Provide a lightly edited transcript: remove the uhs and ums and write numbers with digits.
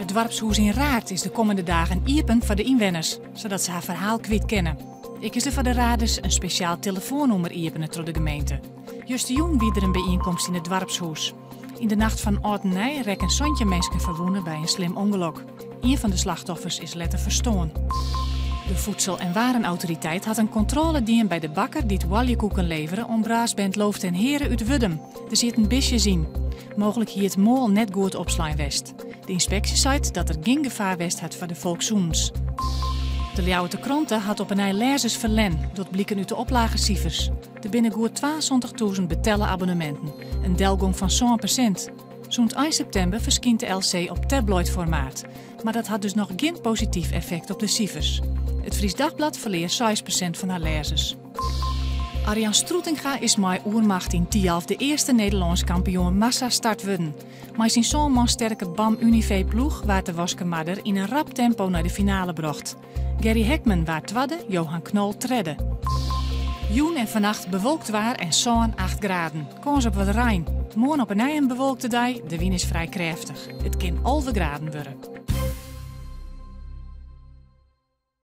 It doarpshûs yn Raard is de kommende dagen iepen foar de ynwenners, sadat se har ferhaal kwyt kinne. Ek is der foar de Raarders in spesjaal telefoannûmer iepene troch de gemeente. Justerjûn wie der in byienkomst yn it doarpshûs. Yn de nacht fan âld en nij rekken 17 minsken ferwûne by in slim ûngelok. Ien fan de slachtoffers is letter ferstoarn. De Voedsel en Warenautoriteit hat in kontrôle dien by de bakker dy't oaljekoeken levere oan brassband Looft den Heere út Wurdum. Der sieten bistjes yn. Mooglik hie it moal net goed opslein west. De ynspeksje seit dat der gjin gefaar west hat foar de folkssûnens. De Ljouwerter Krante hat op 'e nij lêzers ferlern, docht bliken út de oplagesifers. Der binne goed 72.000 betelle abonneminten, in delgong fan 7%. Sûnt ein septimber ferskynt de LC op tabloidformaat, mar dat hat dus noch gjin posityf effekt op de sifers. It Friesch Dagblad ferlear 6% fan har lêzers. Arjan Stroetinga is mei oermacht yn Thialf de earste Nederlânsk kampioen massastart wurden. Mei syn sân man sterke BAM Univé ploech waard de Waskemar yn in rap tempo nei de finale brocht. Gary Hekman waard twadde, Johan Knol tredde. Jûn en fannacht bewolkt waar en sân, 8 graden. Kâns op wat rein. Moarn op 'e nij in bewolkte dei, de wyn is frij krêftich. It kin 11 graden wurde.